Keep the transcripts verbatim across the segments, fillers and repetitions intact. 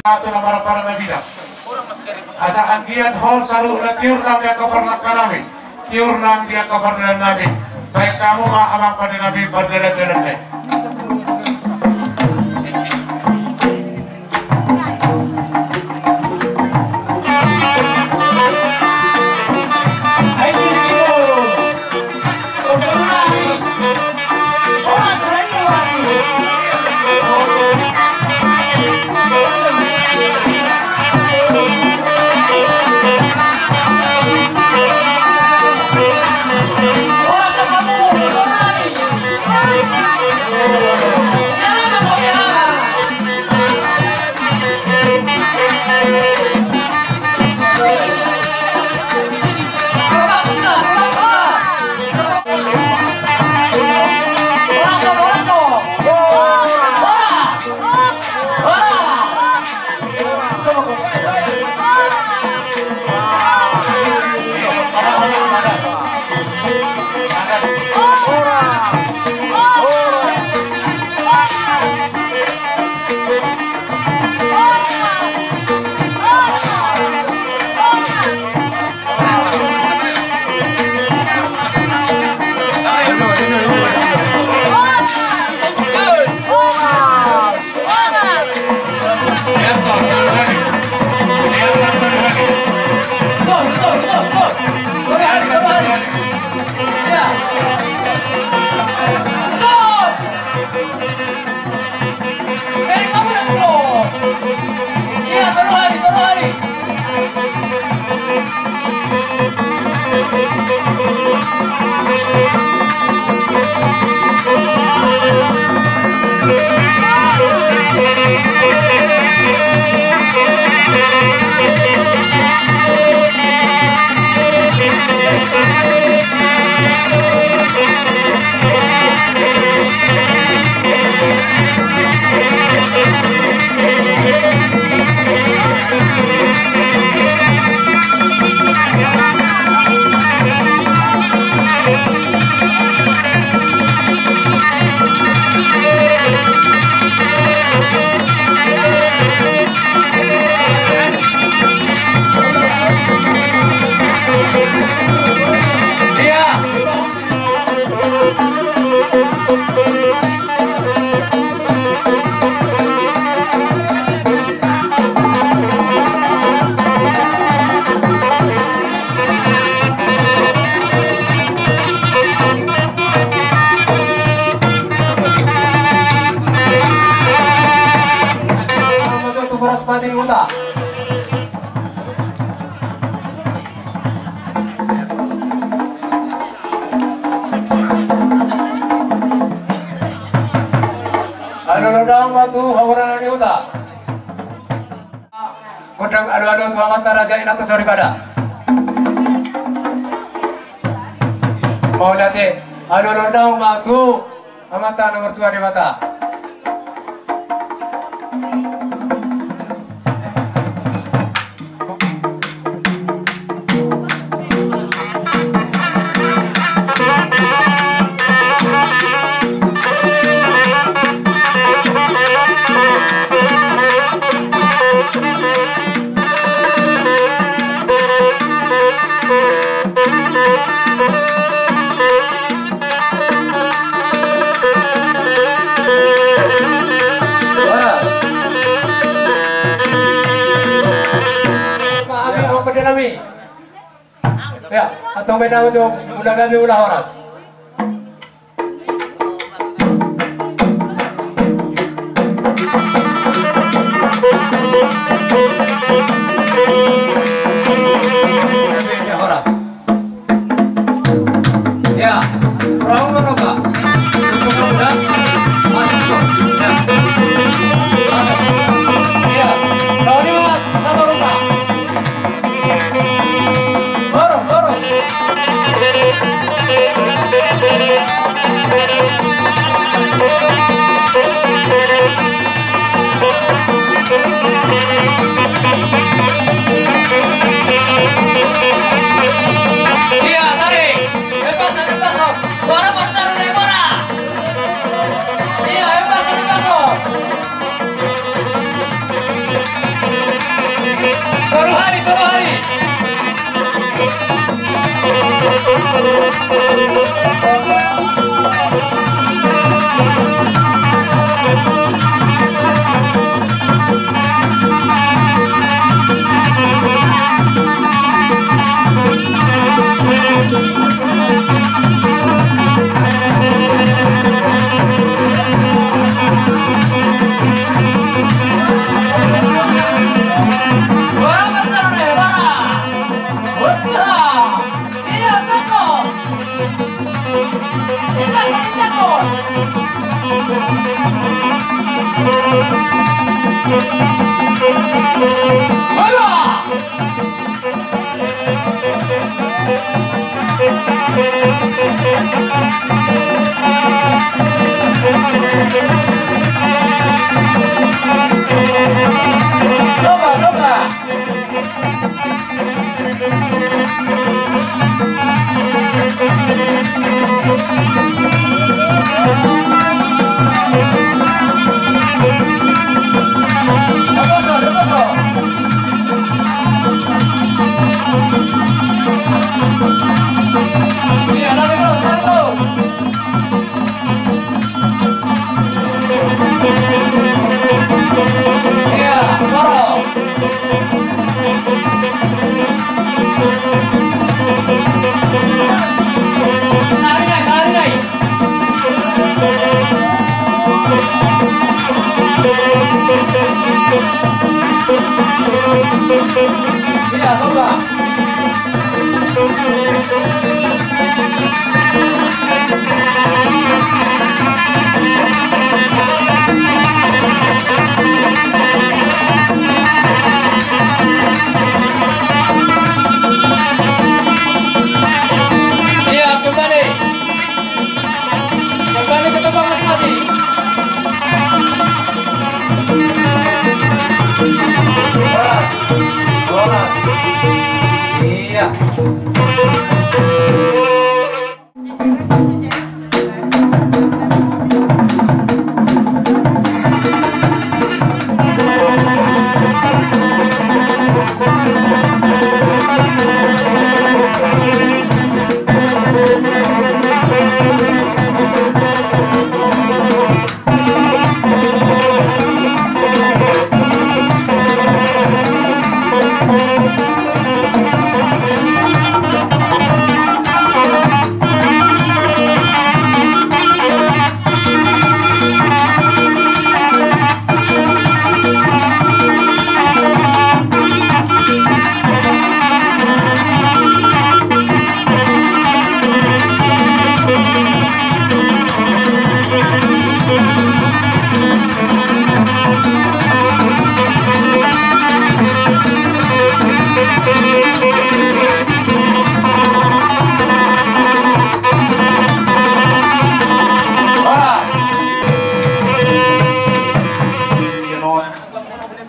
Atu na marpara na bida. Asa anggiat hot saluhutna tiur nang di angka parnangkanami, tiur nang di angka pardalananami. Baen hamu ma amang pandenami pardalandalanna i. Alualu daong ma tu hagorangan ni huta. Gondang alualu tu amanta raja i na tu soripada. Mauliate, alualu daong ma tu amanta na martua Debata. Ya, atau beda untuk udah kami ulah horas. Horas. Ya, perahu mana, Pak? Masuk, ya. Masuk. Ya, sauni, Mas. Satu rusak. Dorong, dorong.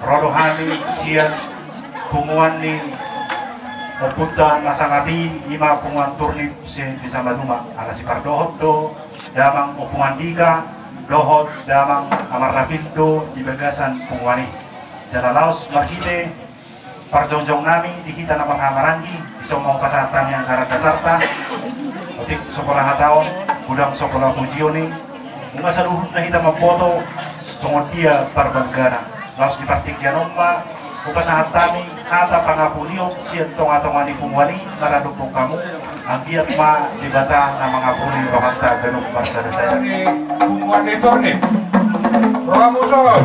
Ro do hami sian punguan ni ompunta na sangap i, ima punguan Turnip sian Desa Maduma, ala sipardohot do damang Ompu Andika dohot damang Amar Lapindo di bagasan punguan i. Jala laos marhite parjongjong nami di hita na marhahamaranggi, di son ma hupasahat hami anggaran dasarta. Otik so pola hataon, godang so pola pujion i, nunga saluhutna hita mamboto songon dia parbanggana. Laos di partingkian on ma hupasahat hami hata pangapulion sian tongatonga ni punguan i, maradophon hamu, anggiat ma Debata na mangapuli rohanta ganup marsadasada. Punguan ni Turnip, rohamu son.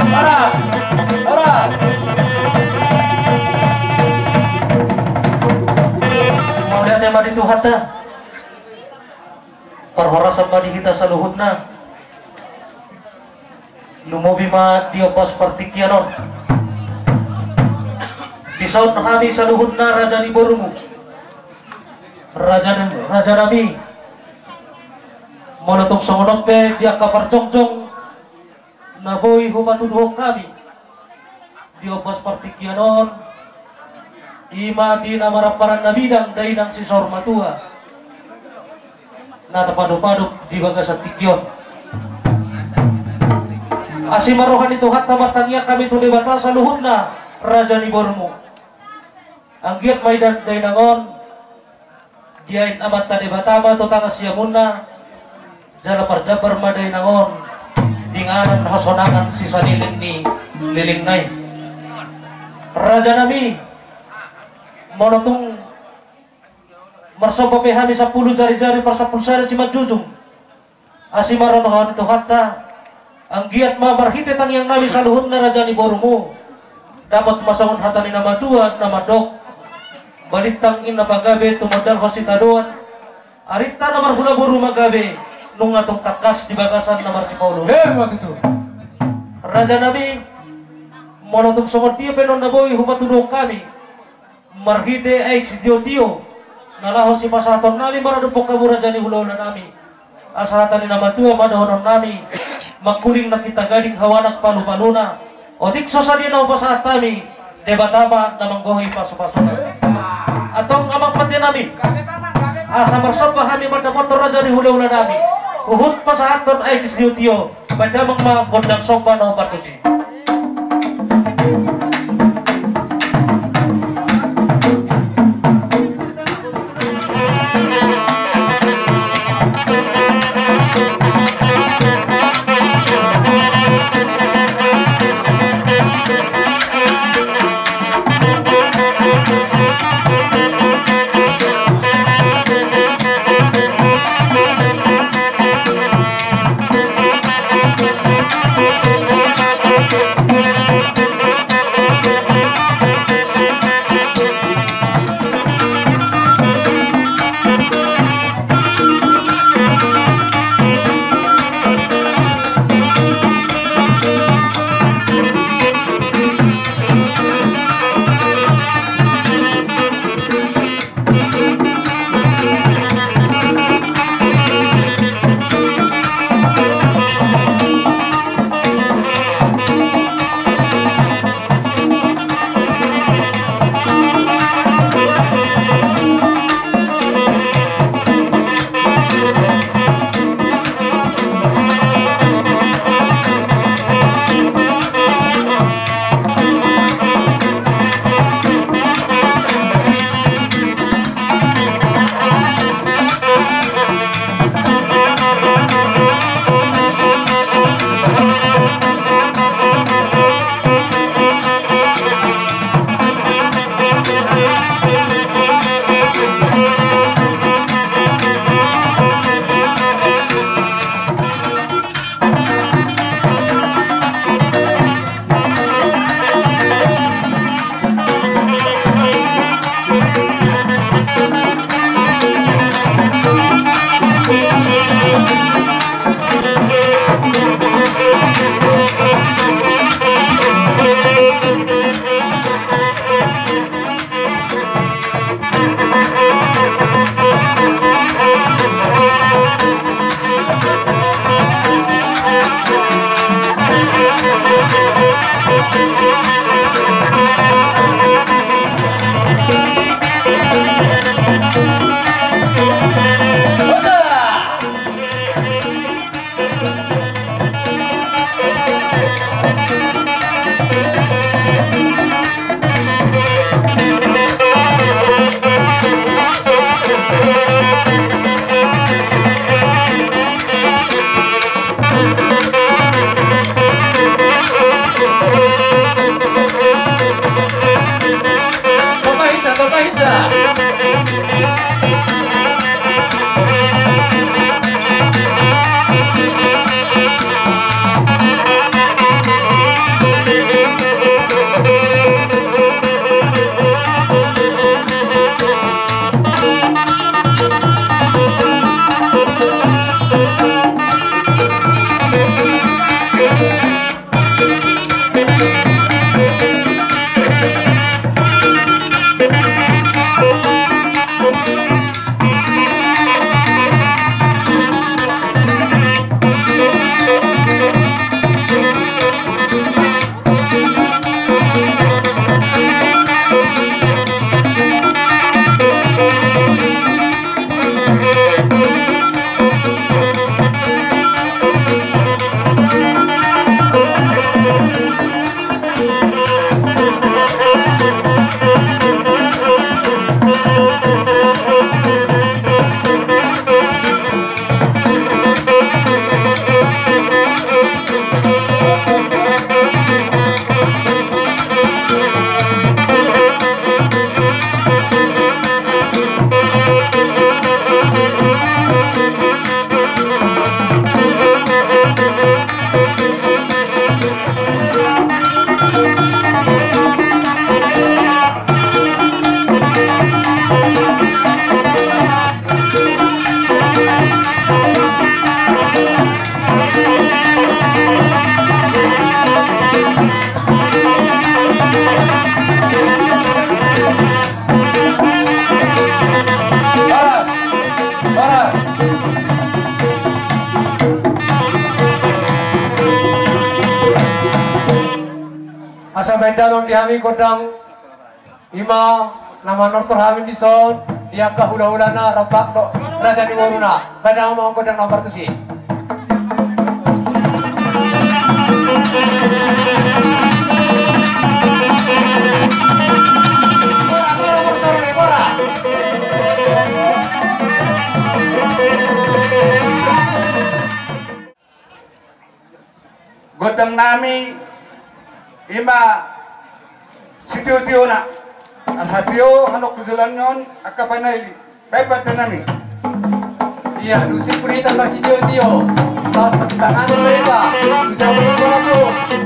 Horas, horas. Mauliate ma di Tuhanta. Parhorasan ma di hita saluhutna. Lumobi ma di ombas partingkian on. Dison hami saluhutna raja ni borumu, raja, rajanami. Molo tung songon on pe di angka parjongjong na boi hupatuduhon hami di ombas partingkian on, i ma di na maramparan na bidang dainang sisaur matua na tapadopadop di bagasan tingki on. Asi ma roha ni Tuhanta, martangiang hami tu Debata saluhutna raja ni borumu. Anggiat ma i dainang on diain Amanta Debata ma tu tangan siamunna, jala parjambar ma dainang on di inganan hasonangan sisaleleng ni lelengna i. Rajanami, molo tung Marsomba pe hami sampulu jari-jari, parsampulu sada simanjujung. Asi ma roha ni Tuhanta, anggiat ma marhite tangiang nami saluhutna raja ni borumu, dapot ma songon hata ni na matua na mandok: Balintang inna pagabe tumondalhon sitadoan, arinta na marhula boru ma gabe, nunga tung tangkas di bagasan na marsipaoloan. Raja nami, molo tung songon dia pe nuaeng na boi hupatuduhon hami marhite aek sitiotio na laho sipasahaton nami maradophon hamu raja ni hulahula nami, asa hata ni na matua ma dohonon nami: Mangkuling nangkin tagading hau anak palupaluna. Otik so sadia na hupasahat hami, Debata ma na manggohi pasupasuna. Antong amang pande nami, asa marsomba hami mandapothon raja ni hulahula nami, huhut pasahathon aek sitiotio. Baen damang ma gondang somba na hombar tusi. Baen damang di hami gondang, ima na manortor hami dison di angka hulahulana rap dohot raja ni boruna. Baen damang gondang na partusi. Gondang nami ima sitio-tiona. Asa tio annon hujolani on angka panaili. Baen pande nami. Ia, dung sipur hita marsitio-tio. Pas masih tangan mereka. Sudah berkolaborasi.